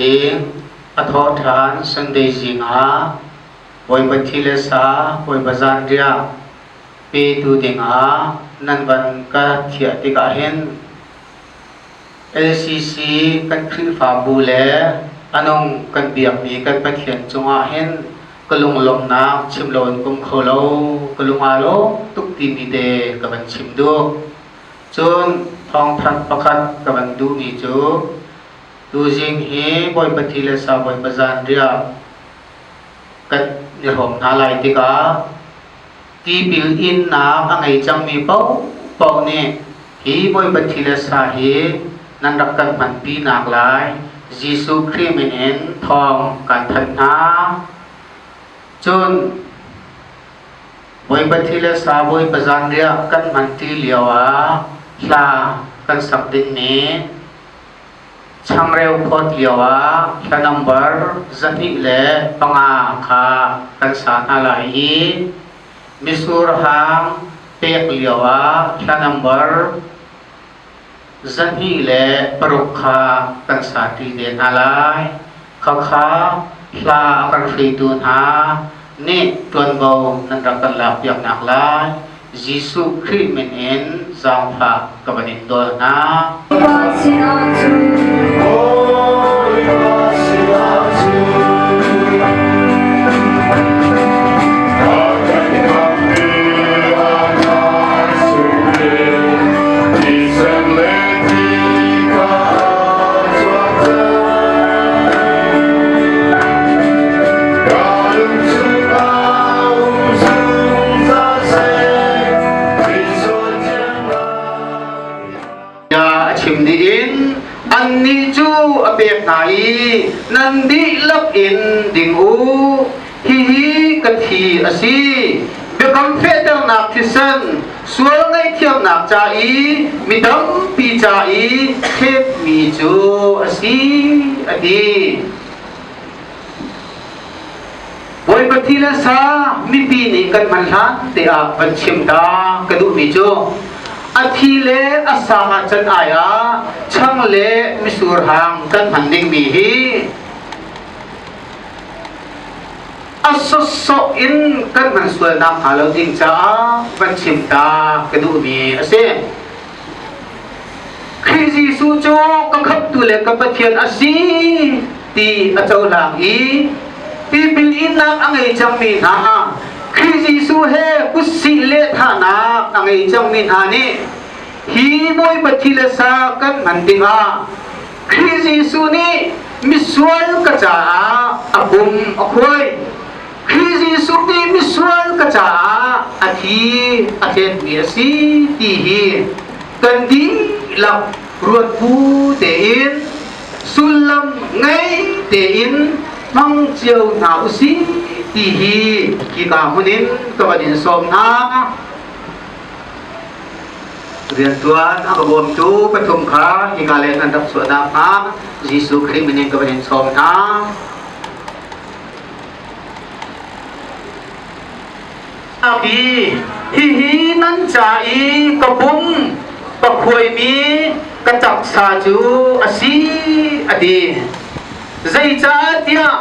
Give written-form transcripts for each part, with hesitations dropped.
A thawhṭhan Sunday zing ah Bawipa thi le sa, Bawipa zanriah petu dingah nan van ka thiah tikah hin LCC kan Khrihfabu le a nung kan biakmi kan Pathian cungah hin ka lunglawmhnak chim loin kum kho lo, ka lung aa lawm tuk timi te ka van chim duh. Cun thawngthanh pakhat ka van duhmi cu Tuzing hi Bawipa thi le sa Bawipa zanriah kan i hrawm hna lai tikah tipil innak a ngei cangmi paohpaoh nih hi Bawipa thi le sa hi nan rak kan hmanpi nak lai Jesuh Khrih min in thawng kan thanh hna. Cun Bawipa thi le sa Bawipa zanriah kan hmanṭi lio ah hla kan sak dingmi Changreu phawt lioah hla nambar 205 kha kan sa hna lai i mitsur hang pek lioah hla nambar 206 kha kan sa ṭi te hna lai. Khakha hla a kan hruaitu hna nih ṭuanvo nan rak kan lakpiaknak lai Jesuh Khrih min in zaangfah ka van in dawl hna. A chim dih in annih cu a pek hna i nan dihlak in ding u hihi ka thi a si biakam fehternak thisen sual ngaihthiamnak ca i mi tampi ca i thletmi cu a si a ti Bawipa thi le sa mipi nih kan hman hlan te ah van chim ta ka duhmi cu a thi le a sang ah can ai ah chang le misur hang kan hman dingmi hi a sawsawh in kan hman sualnak hnga lo ding caah van chim ta ka duhmi a si. Khrih Jesuh cu ka khamhtu le ka Pathian a si ti a cohlang i tipil innak a ngei cangmi hna Khrih Jesuh he kutsih le thahnak a ngei cangmi hna nih hi Bawipa thi le sa kan hman tikah Khrih Jesuh nih misual ka caah a pum a khuai. Khrih Jesuh nih misual ka caah a thi a thletmi a si ti hi kan dihlak ruat bu tein sullam ngei tein hmang cio hna usih ti hi hika hmun in ka van in sawm hna. Riantuan a ka bawmtu pathum kha hika leng an rak chuahnak hnga Jesuh Khrih min in ka van in sawm hna. Hi hihi nan ca i ka pum ka khuaimi ka taksa cu a si a ti. Zeicahtiah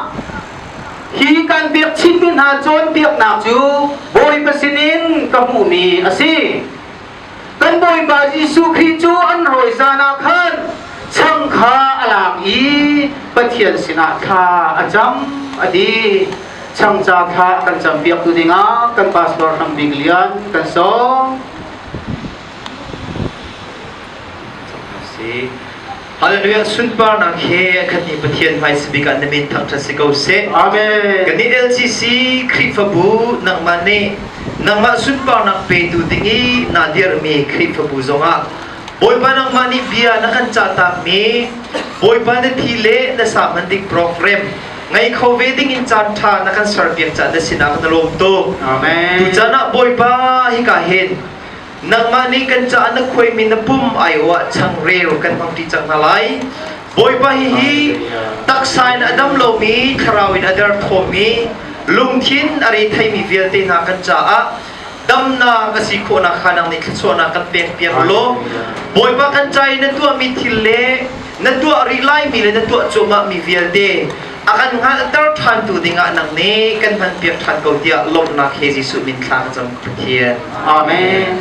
Hi kan biak chinmi hna cawnpiaknak cu Bawipa sinin ka hmuhmi a si. Kan Bawipa Jesuh Khrih cu an rawi zan ah khan chang kha a lak i Pathian sinah thla a cam a ti. Changca thla kan campiaktu dingah kan pastor Hrang Bik Lian kan sawm. Si. Hallelujah sunparnak he khat ni Pathian hmai bik ah na min thangṭhat si ko seh. Amen. Kan nih LCC Khrihfabu nangmah nih nangmah sunparnak petu ding i naa dirhmi Khrihfabu zongah Bawipa nangmah nih bia na kan cahtakmi Bawipa na thi le na sa hman ding program ngei kho ve ding in caan ṭha na kan serpiak caah na sinah kan lawm tuk. Amen. Tucaan ah Bawipa hika hin Nangmah nih kan caah na khuaimi na pum aiawh ah changreu kan hmangṭi cang hna lai. Bawipa hihi taksa in a dam lomi, thlarau in a derthawmmi, lungthin a retheimi vialte hna kan caah damnak a si khawhnak kha nang nih thluachuahnak kan pek piak law Bawipa kan ca i na tuahmi thil le Na tuah rih laimi le na tuah cuahmahmi vialte a kan hngalhter ṭhantu dingah nang nih kan hmanpiak ṭhan ko tiah lawmhnak he Jesuh min thla ka cam Pathian. Amen.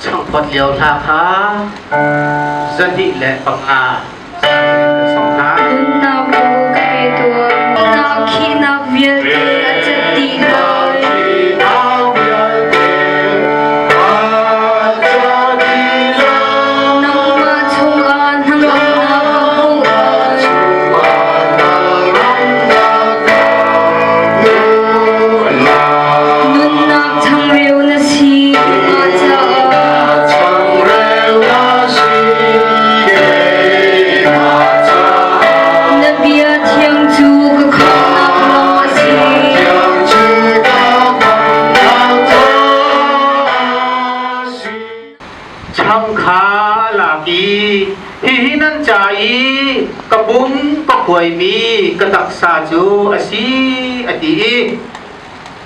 Changphawt lio hla kha 205 song hna. Nunnak rawl ka pe tuah. Nak khinak vialte a cat dih lai. Nangmah chungah hnangamnak ka hmuh lai. Nunnak changreu na si keimah caah. Na bia thiang cu ka khamhnak lam a si. Chang kha lak i hihi nan ca i ka pum ka khuaimi ka taksa cu a si a ti i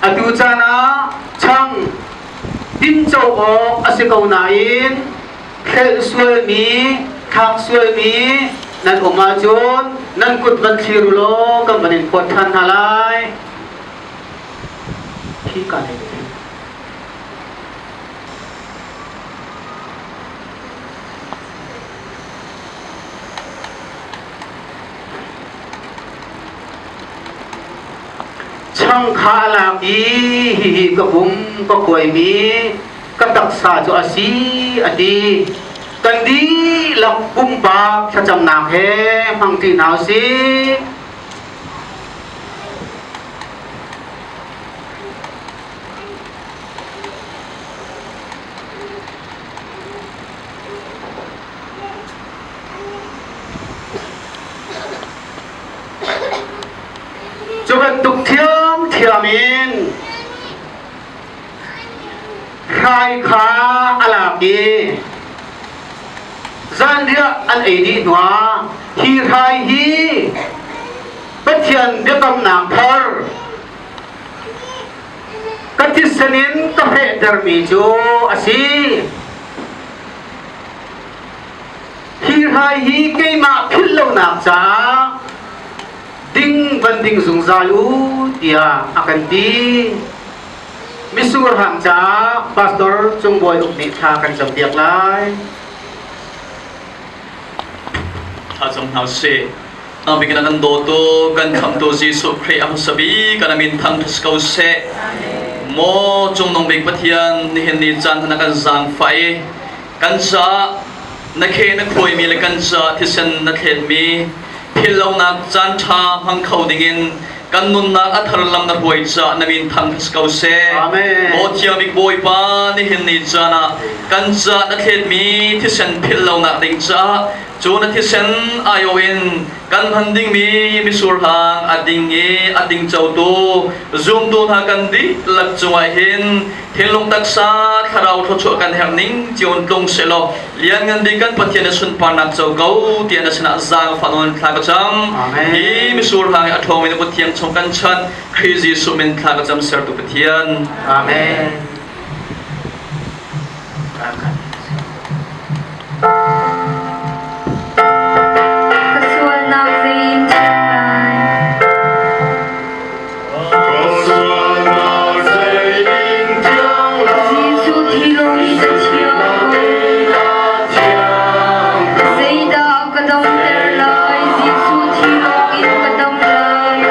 atu caan ah chang tinco awk a si ko nain hrelh sualmi thlak sualmi nan um ahcun nan kut van thlir u law kan van in phawt ṭhan hna lai. Hi ka nei. Chang kha a lak i hihi ka pum ka kuaimi ka taksa cu a si a ti. Kan dihlak pumpak thlacamnak he hmangṭi hna usih. Cu bantuk thiamthiam in hrai kha a lak i zanriah an ei dih hnuah hi hrai hi Pathian biakamnak thar Ka thisen in ka fehtermi cu a si. Hi hrai hi keimah philh lonak caah ding van ding zungzal u tiah a kan ti. Misur hang caah Pastor Cung Bawi Uk nih thla kan campiak lai. Thla cam hna usih. Nangbikin a kan dawtu kan khamtu Jesuh Khrih a hmasa bik kan min thangṭhat ko seh. Maw cungnung bik Pathian nihin ni caan na kan zaangfah i kan caah na khe na khuaimi le kan caah thisen na thletmi philhlonak caan ṭha hmang kho dingin kan nunnak a thar lam na hruai caah na min thangṭhat ko seh. Maw thiangbik Bawipa nihin ni caan ah kan caah na thletmi thisen philhlonak ding caah Cu na thisen aiawh in kan hman dingmi misur hang a ding i a dingcotu zumtu hna kan dihlak cungah hin thinlung taksa thlarau thluachuah kan herh ning cio in tlung sehlaw lianngan bik kan Pathian na sunparnak co ko tiah na sinah zaangfah nawn thla ka cam. Hi misur hang i a ṭhawngmi na kut thiang chung kan chanh Khrih Jesuh min thla ka cam sertu Pathian. Amen. Ka sualnak zei in thiang lai? Jesuh thi lawng in a thiang ko. Zeidah ka damter lai? Jesuh thi lawng in ka dam lai.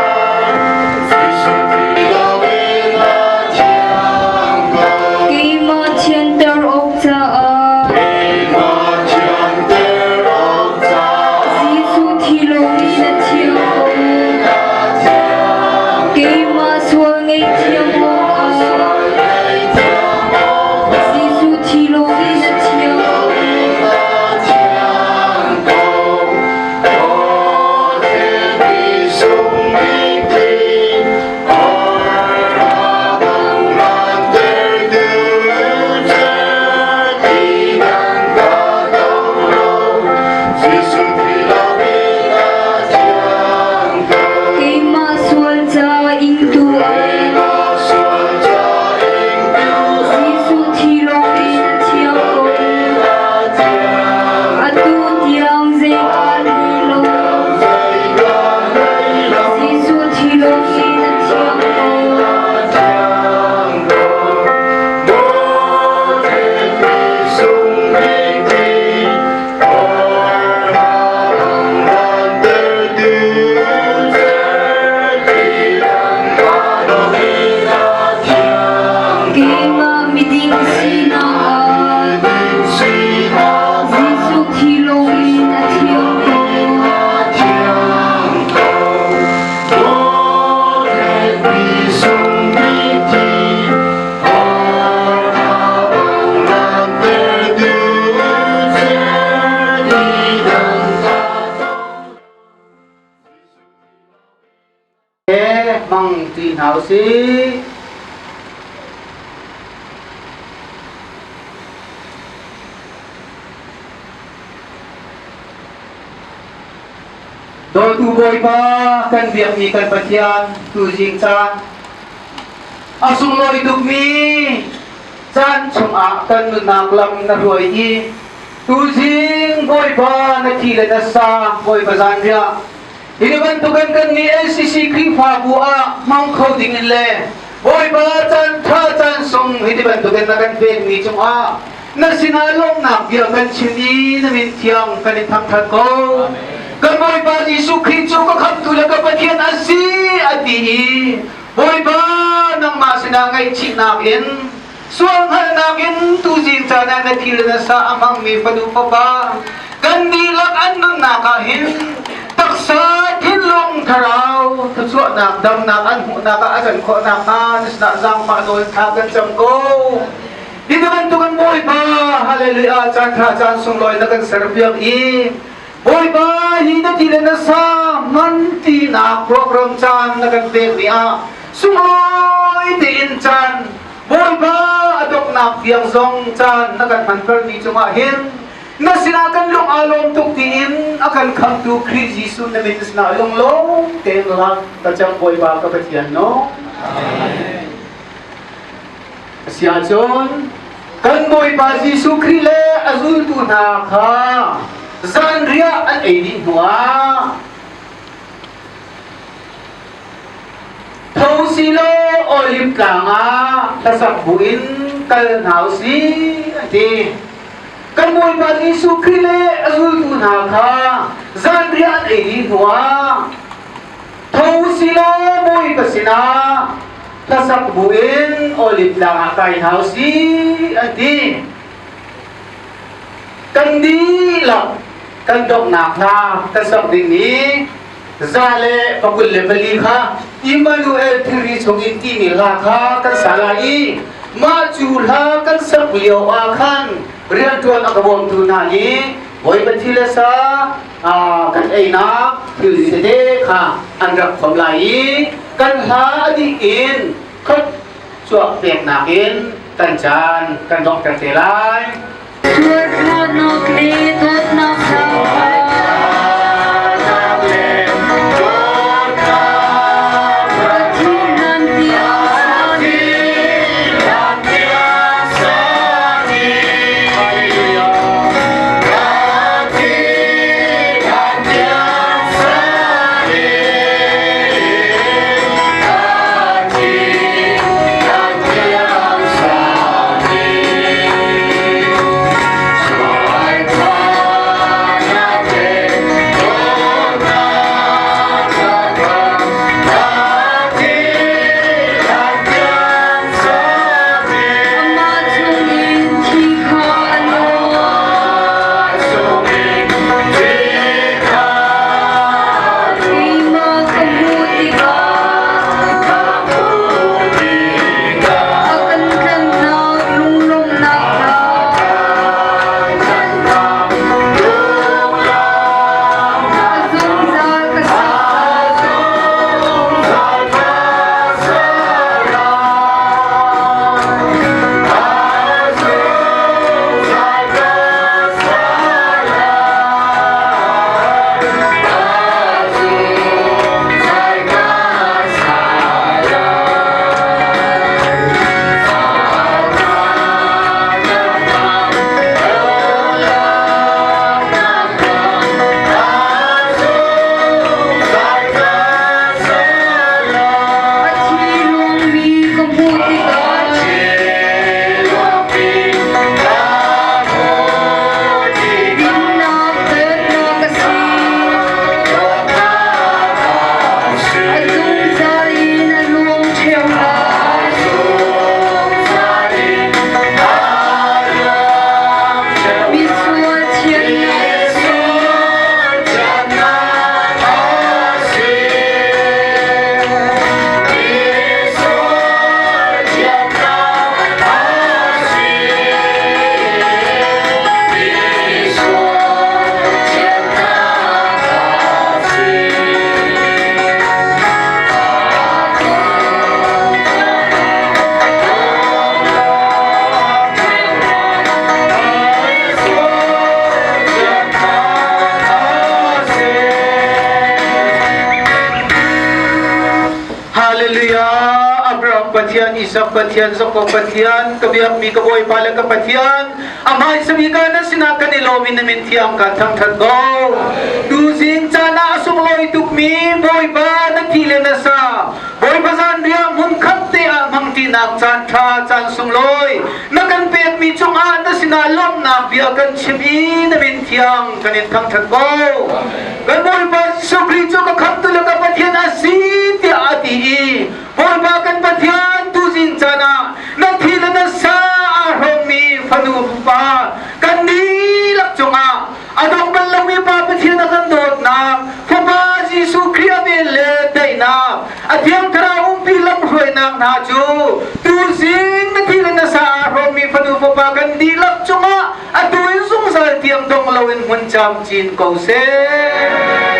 He hmang ti hna usih. Dawtu Bawipa kan biakmi kan Pathian tuzing caan a sunglawi tukmi caan chungah kan nunnak lam na hruai i tuzing Bawipa na thi le na sa Bawipa zanriah Hi bantukin kan nih LCC Khrihfabu ah hmang kho ding in le Bawipa caan ṭha caan sung hi ti bantukin na kan pekmi cungah na sinah lawmhnak bia kan chim i na min thiang kan in thangṭhat ko. Kan Bawipa Jesuh Khrih cu ka khamhtu le ka Pathian a si a ti i Bawipa nangmah sinah ngaihchihnak in sual hngalhnak in tuzing caan ah na thil na sa a hmangmi fanu fapa kan dihlak an nunnak ah hin taksa thinlung thlarau thluachuahnak damnak an hmuhnak ah a can khawhnak hnga na sinah zaangfah nawl thla kan cam ko. Hi bantuk an Bawipa hallelujah caan tha caan sunglawi na kan serpiak i Bawipa hi na ti le na sa man tinak program caan na kan pek ni ah sunglawi tein caan Bawipa a donghnak tiang zong caan na kan hmantermi cungah hin na sinah kan lung aa lawm tuk tiin a kan khamtu Khrih Jesuh na min sinah lunglawm tein lak ka cam Bawipa ka Pathian no. Amen. Asiahcun kan Bawipa Jesuh Khrih le a zultu hna kha zanriah an ei dih hnuah Tho silaw Oliv tlang ah hlasak buin kal hna u sih a ti. Kan Bawipa Jesuh Khrih le a zultu hna kha zanriah an ei dih hnuah tho silaw Bawipa sinah hlasak buin Oliv tlang ah kai hna u sih an ti. Kan dihlak kan donghnak hla kan sak dingmi 124 kha Immanuel thilri chungin timi hla kha kan sa lai i mah cu hla kan sak lio ah khan rianṭuan a ka bawmtu hna nih Bawipa thi le sa kan einak thilri tete kha an rak khom lai i kan hla a dih in khop chuak peknak in kan caan kan donghter te lai. Tuarkhawhnak le dawtnak Abraham Pathian, Isak Pathian, Jakob Pathian, ka biakmi ka Bawipa le ka Pathian, a hmaisami ka na sinah kan i lawm in na min thiang kan thangṭhat ko. Tuzing caan ah a sunglawi tukmi Bawipa na thi le na sa, Bawipa zanriah hmunkhat te ah hmangṭinak caan ṭha caan sunglawi na kan pekmi cungah na sinah lawmhnak bia kan chim i na min thiang kan in thangṭhat ko. Kan Bawipa Jesuh Khrih cu ka khamtu le ka Pathian a si tiah a ti i Bawipa kan Pathian tuzing caan ah na thi le na sa aa hrawmmi fanu fapa kan dihlak cungah a dong bal lomi Pa Pathian a kan dawtnak Fapa Jesuh Khrih a vel le daihnak a Thiang Thlarau umpi lamhruainak hna cu tuzing na thi le na sa aa hrawmmi fanu fapa kan dihlak cungah atu in zungzal tiang dong loin hmun camcin ko seh.